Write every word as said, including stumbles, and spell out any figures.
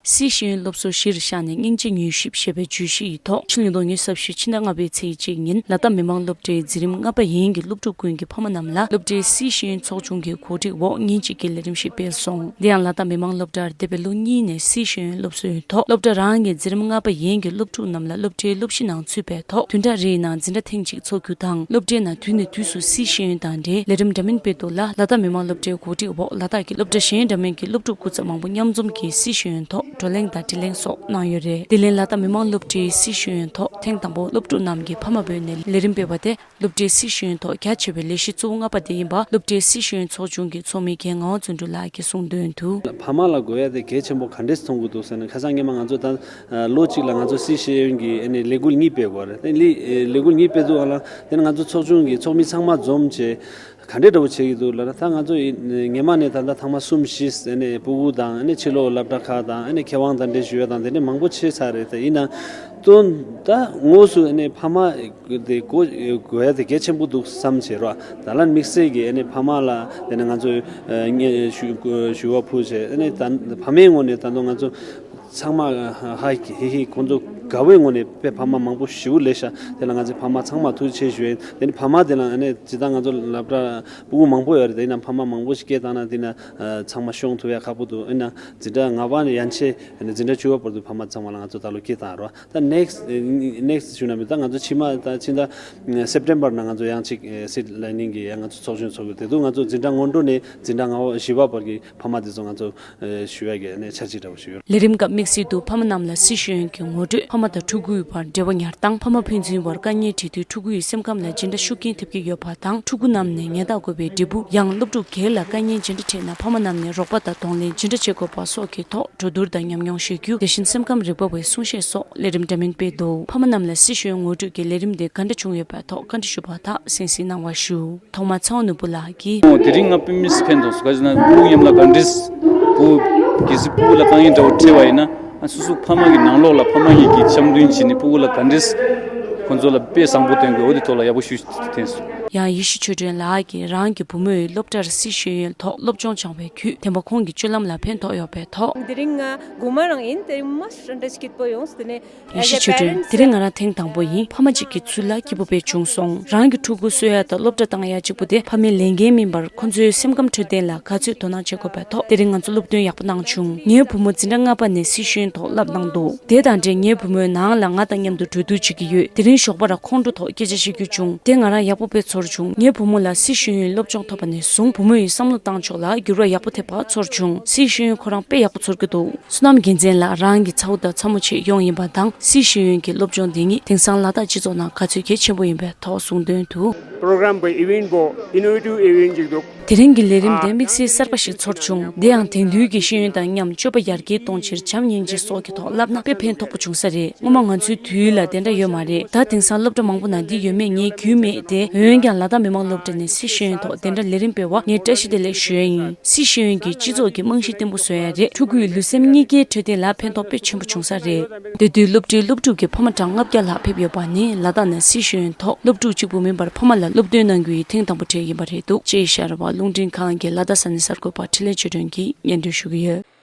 སཱི་ཤེས་ཡོན་སློབ་གསོ་གཞིར་བཞག་ནས་སྙིང་རྗེ་མྱུལ་ཞིབ་ཞེས་པའི་བརྗོད་གཞི་ཡི་ཐོག་ཕྱི་ལོ་ཉིས་སྟོང་ཉི་ཤུ་རྩ་བཞི་ཕྱི་ཟླ་ལྔ་པའི་ཚེས་གཅིག་ཉིན་ལ་དྭགས་མི་དམངས་སློབ་གྲྭའི་འཛིན་རིམ་ལྔ་པ་ཡན་གྱི་སློབ་ཕྲུག་ཀུན་གྱི་ཕ་མ་རྣམས་ལ་སློབ་གྲྭའི་སཱི་ཤེས་ཡོན་ཚོགས་ཆུང་གི་གོ་སྒྲིག་འོག་ཉིན་གཅིག་གི་ལས་རིམ་ཞིག་སྤེལ་སོང་། དེ་ཡང་ལ་དྭགས་མི་དམངས་སློབ་གྲྭར་འདས་པའི་ལོ་གཉིས་ནས་སཱི་ཤེས་ཡོན་སློབ་གསོའི་ཐོག་སློབ་གྲྭ་རང་གི་འཛིན་རིམ་ལྔ་པ་ཡན་གྱི་སློབ་ཕྲུག་རྣམས་ལ་སློབ་གྲྭའི་སློབ་གཞི་ནང་ཚུད་པའི་ཐོག་བདུན་ཕྲག་རེའི་ནང་འཛིན་གྲྭ་ཐེངས་གཅིག་འཚོགས་རྒྱུ་དང་སློབ་གྲྭའི་ནང་དུས་ནས་དུས་སུ་སཱི་ཤེས་ཡོན་དང་འབྲེལ་ལས་རིམ་འདྲ་མིན་སྤེལ་འདུག་ལ། ལ་དྭགས་མི་དམངས་སློབ་གྲྭའི་གོ་སྒྲིག་འོག་ལ་དྭགས་ཀྱི་སློབ་གྲྭ་གཞན་འདྲ་མིན་གྱི་སློབ་ཕྲུག་སྐུ་ཚབ་མང་པོ་མཉམ་འཛོམས་ཀྱིས་སཱི་ཤེས་ཡོན་ཐོག་བགྲོ་གླེང་དང་དྲི་གླེང་སོགས་གནང་ཡོད་རེད། དེ་ལས་ལ་དྭགས་མི་དམངས་སློབ་གྲྭའི་སཱི་ཤེས་ཡོན་ཐོག་ཐེངས་དང་པོ་སློབ་ཕྲུག་རྣམས་ཀྱི་ཕ་མ་བོས་ནས་ལས་རིམ་སྤེལ་བ་དེ། སློབ་གྲྭའི་སཱི་ཤེས་ཡོན་ཐོག་རྒྱ་ཆེ་བའི་ལས་གཞི་གཙོ་བོ་ལྔ་པ་དེ་ཡིན་པ། སློབ་གྲྭའི་སཱི་ཤེས་ཡོན་ཚོགས་ཆུང་གི་ཚོགས་མི་རྒན་ངག་དབང་བརྩོན་འགྲུས་ལགས་ཀྱིས་གསུངས་དོན་དུ། ཕ་མ་ལ་དགོས་ཡ་དེ་གལ་ཆེན་པོ་ག་འདྲས་མཐོང་གི་འདུག་ཟེར་ན། ཁ་སང་སྔོན་མ་ང་ཚོ་ད་ལོ་གཅིག་ལ་ང་ཚོ་སཱི་ཤེས་ཡོན་གྱི་ཨ་ནི་ལས་འགུལ་གཉིས་སྤེལ་དགོས་རེད། དེ་ལས་ལས་འགུལ་གཉིས་སྤེལ་དུས་སྒང་ལ་དེ་ནི་ང་ཚོ་ཚོགས་ཆུང་གི་ཚོགས་མི་ཚང་མ་འཛོམས་བྱས། ག་འདྲས་འདྲ་པོ་བྱེད་ཀྱི་འདུག་ལབ་ན། ད་ང་ཚོ་ཡིན་སྔོན་མ་ནས་ད་ལྟ་ཐེངས་མ་གསུམ་བཞི་ཨ་ནི་སྤུ་གུ་དང་ཨ་ནི་ཕྱི་ལོགས་སློབ་གྲྭ་ཁག་དང་ཨ་ནི་མཁས་དབང་དང་འབྲེལ་ཞུ་ཡ་དང་དེ་འདྲས་མང་པོ་བྱས་ཚར་རེད། ད་ཡིན་ན་དོན་ད་དངོས་སུ་ཨ་ནི་ཕ་མ་དེ་དགོས་དགོས་ཡ་དེ་གལ་ཆེན་པོ་འདུག་བསམ་བྱས་རོགས། ད་ལན་དམིགས་བསལ་གྱི་ཨ་ནི་ཕ་མ་ལ་དེ་ནི་ང་ཚོ་ཨ་ནི་ཞུ་ཞུ་བ་ཕུལ་བྱས། ཨ་ནི་ད་ཕ་མའི་ངོས་ནས་ད་དུང་ང་ཚོ་ཚང་མ་ཧ་ཧི་ཧི་ཁོང་ཚོ་དགའ་བོའི་ངོས་ནས་དཔེ་ཕ་མ་མང་པོ་ཞེ་པོ་སླེབས་ཤག་དེ་ལ་ང་ཚོའི་ཕ་མ་ཚང་མ་ཐུགས་རྗེ་ཆེ་ཞུ་ཡིན། དེ་ནི་ཕ་མ་དེ་ལ་ཨ་ནི་ཇི་ལྟར་ང་ཚོ་སློབ་གྲྭ་སྤུ་གུ་མང་པོ་ཡོད་རེད། དེ་ཡིན་ན་ཕ་མ་མང་པོ་ཞིག་སྐད་བཏང་ན་དེ་ན་ཨ་ཚང་མ་ཤོང་ཐུབ་ཡ་ཁག་པོ་འདུག་ཡིན་ན་འཛིན་གྲྭ་ལྔ་པ་ནས་ཡན་ཆད་ཨ་ནི་འཛིན་གྲྭ་བཅུ་པ་བར་དུ་ཕ་མ་ཚང་མ་ལ་ང་ཚོ་ད་ལོ་སྐད་བཏང་རོགས། ད་ནེགསི་ནེགསི་ཞུ་ན་མི་ད་ང་ཚོ་ཕྱི་མ་ད་ཕྱི་ཟླ་སེབ་ཊེམ་པར་ནང་ང་ཚོ་ཡང་གཅིག་སིཊ་ལའི་ནིང་གི་ཡང་ང་ཚོ་ཚོགས་ཆུང་ཚོགས་ཀྱི། དེ་དུས་ང་ཚོ་འཛིན་གྲྭ་སྔོན་འགྲོ་ནས་འཛིན་གྲྭ་ལྔ་པ་བཞི་པ་བར་གྱི་ཕ་མ་དེ་ཚོ་ང་ཚོ་ཞུ་ཡ་གི་ནས་འཆར་གཞི་འདྲ་བོ་ཞིག་ཡོད། ལས་རིམ་སྐབས་དམིགས་བསལ་དུ་ཕ་མ་རྣམས་ལ་སཱི་ཤེས་ཡོན་གྱི་ངོ་སྤྲོད། ཕ་མ་དང་ཕྲུ་གུའི་བར་འབྲེལ་བ་ཉར་སྟངས། ཕ་མ་ཕན་ཚུན་བར་དཀའ་ངལ་འཕྲད་དུས་ཕྲུ་གུ་ཡི་སེམས་ཁམས་ལ་འཇིན་གྲྭ་ཤུགས་རྐྱེན་ཐེབས་ཀྱི་ཡོད་པ་དང་། ཕྲུ་གུ་རྣམས་ནས་ཉེན་བརྡ་དགོས་པའི་འབྲས་བུ། ཡང་སློབ་ཕྲུག་སྒེར་ལ་དཀའ་ངལ་འཇིན་གྲྭ་འཕྲད་ན་ཕ་མ་རྣམས་ནས་རོགས་པ་དང་གདོང་ལེན་ཇི་འདྲ་བྱེད་དགོས་པ་སོགས་ཀྱི་ཐོག་གྲོས་བསྡུར་དང་ཉམས་མྱོང་བཤད་རྒྱུ། དེ་བཞིན་སེམས་ཁམས་རིག་པ་བའི་གསུང་བཤད་སོགས་ལས་རིམ་འདྲ་མིན་སྤེལ་འདུག་ཕ་མ་རྣམས་ལ་སཱི་ཤེས་ཡོན་ངོ་སྤྲོད་ཀྱི་ལས་རིམ་དེ་ག་འདྲ་བྱུང་ཡོད་པའི་ཐོག་བཀའ་འདྲི་ཞུས་པ་དག་གསན་གཟིགས་གནང་བ་ཞུ། ཐོག་མར་ཚེ་དབང་ནོར་བུ་ལགས་ཀྱིས། ཨོ་དེ་རིང་ང་དཔེ་མི་སྲིད་ཕན་ཐོགས་སོང་། ག་ཅི་ན་སྤུ་གུ་མཉམ་ལ་ག་འདྲས་སྤུ་གུ་གལ་སྲིད་སྤུ་གུ་ལ་དཀའ་ངལ་འདྲ་བོ་འཕྲད་པ་ཡིན་ན། ཨ་སོ་སོ་ཕ་མ་གི་ནང་ལོགས་ལ་ཕ་མ་གཉིས་ཀྱིས་འཆམ་མཐུན་བྱས་ནས་སྤུ་གུ་ལ་ག་འདྲས་ཁོང་ཚོ་ལ་དཔེ་བཟང་པོ་སྟོན་དགོས། འོ་དེ་ཐོག་ལ་ཡག་པོ་ཞུ་ཐེངས་སོང་། ཡང་ཡེ་ཤེས་ཆོས་སྒྲོན་ལགས་ཀྱིས་རང་གི་བུ་མོས་སློབ་གྲྭར་སཱི་ཤེས་ཡོན་ཐོག་སློབ་སྦྱོང་སྦྱངས་པའི་བརྒྱུད་དེ་མ་ཁོང་གི་སྤྱོད་ལམ་ལ་ཕན་ཐོགས་ཡོད་པའི་ཐོག་དེ་རིང་ང་དགོང་མོ་རང་ཡིན། དེ་རིང་མ་ཧྲན་ཏེ་སྐྱིད་པོ་ཡོང་སྟེ་ནས། ཡེ་ཤེས་ཆོས་སྒྲོན། དེ་རིང་ང་རང་ཐེངས་དང་པོ་ཡིན། ཕ་མ་གཅིག་གི་ཚུལ་ལ་སྐྱིད་པོ་དཔེ་བྱུང་སོང་། རང་གི་ཕྲུ་གུ་གསོ་ཡ་དང་སློབ་གྲྭ་བཏང་ཡ་གཅིག་པུ་དེ་ཕ་མའི་ལས་འགན་མིན་པར། ཁོ་ཚོའི་སེམས་ཁམས་འཕྲོད་བསྟེན་ལ་ག་ཚོད་དོ་སྣང་བྱེད་དགོས་པའི་ཐོག་དེ་རིང་ང་ཚོ་སློབ་སྟོན་ཡག་པོ་གནང་བྱུང་། ངའི་བུ་མོ་འཛིན་གྲྭ་ལྔ་པ་ནས་སཱི་ཤེས་ཡོན་ཐོག་བསླབ་གནང་འདུག་དེ་དང་འབྲེལ་ངའི་བུ་མོས་ནང་ལ་ང་དང་མཉམ་དུ་གྲོས་བསྡུར་བྱེད་ཀྱི་ཡོད། དེ་རིང་ཞོགས་པ་ར་ཁོང་ཁྲོ་ཐོག་སྐད་ཆ་བཤད་རྒྱུ་བྱུང་། དེ་ང་རང་ཡག་པོ་དཔེ་ཚོར་བྱུང་། ངའི་བུ་མོ་ལ་སཱི་ཤེས་ཡོན་སློབ་སྦྱོང་ཐོབ་པ་ནས་བཟུང་བུ་མོ་ཡི་བསམ་བློ་བཏང་ཕྱོགས་ལ་འགྱུར་བ་ཡག་པོ་ཐེབས་པ་ཚོར་བྱུང་། སཱི་ཤེས་ཡོན་ཁོ་རང་དཔེ་ཡག་པོ་ཚོར་གྱི་འདུག་བསོད་ནམས་རྒྱལ་མཚན་ལགས་རང་གི་ཚ་བོ་དང་ཚ་མོ་ཆེད་ཡོང་ཡིན་པ་དང་། སཱི་ཤེས་ཡོན་གྱི་སློབ་སྦྱོང་འདི་ཉིད་དེང་སང་ལ་དྭགས་སྤྱི་ཚོགས་ནང་ག་ཚོད་གལ་ཆེན་པོ་ཡིན་པའི་ཐོག་གསུངས་དོན་དུ། པྲོ་གྲམ་པོ་ཨི་ཝེན་པོ་ཨི་ནོ་ཝེ་ཊིབ་ཨི་ཝེན་ཅིག་འདུག་དེ་རིང་གི་ལས་རིམ་དེ་དམིགས་བསལ་གསར་པ་ཞིག་ཚོར་བྱུང་། དེ་ཡང་དེང་དུས་ཀྱི་ཤེས་ཡོན་དང་མཉམ་སྤྱོད་པ་ཡར་རྒྱས་གཏོང་ཕྱིར་བྱམས་སྙིང་རྗེ་སོགས་ཀྱི་ཐོག་བསླབ་ན་དཔེ་ཕན་ཐོགས་པོ་བྱུང་ས་རེད། སྔོན་མ་ང་ཚོའི་དུས་ལ་དེ་འདྲ་ཡོད་མ་རེད། ད་དེང་སང་སློབ་གྲྭ་མང་པོ་ནང་འདི་ཡོད་མེད་ངས་རྒྱུས་མེད་དེ། འོན་ཀྱང་ལ་དྭགས་མི་དམངས་སློབ་གྲྭ་ནས་སཱི་ཤེས་ཡོན་ཐོག་དེ་འདྲ་ལས་རིམ་སྤེལ་བ་ངས་བཀྲ་ཤིས་བདེ་ལེགས་ཞུ་ཡ་ཡིན། སཱི་ཤེས་ཡོན་གྱིས་སྤྱི་ཚོགས་ཀྱི་རྨང་གཞི་བརྟན་པོ་བཟོ་ཡ་རེད། ཕྲུ་གུའི་ལུས་སེམས་གཉིས་ཀའི་འཕྲོད་བསྟེན་ལ་ཕན་ཐོགས་དཔེ་ཆེན་པོ་བྱུང་ས་རེད། དེ་དུས་སློབ་གྲྭའི་སློབ་ཕྲུག་གི་ཕ་མ་གྲངས་ལྔ་བརྒྱ་ལྷག་ཕེབས་ཡོད་པ་ནི་ལ་དྭགས་ནས་སཱི་ཤེས་ཡོན་ཐོག་སློབ་ཕྲུག་གཅིག་པུ་མིན་པར་ཕ་མ་ལ་སློབ་སྟོན་གནང་རྒྱུ་ཡི་ཐེངས་དང་པོ་གྲས་ཡིན་པ་རེད་འདུག་ཅེས་ཤར་བ་རླུང་འཕྲིན་ཁང་གི་ལ་དྭགས་ས་གནས་གསར་འགོད་པ་འཕྲིན་ལས་ཆོས་སྒྲོན་གྱིས་སྙན་སྒྲོན་ཞུ་གི་ཡོད།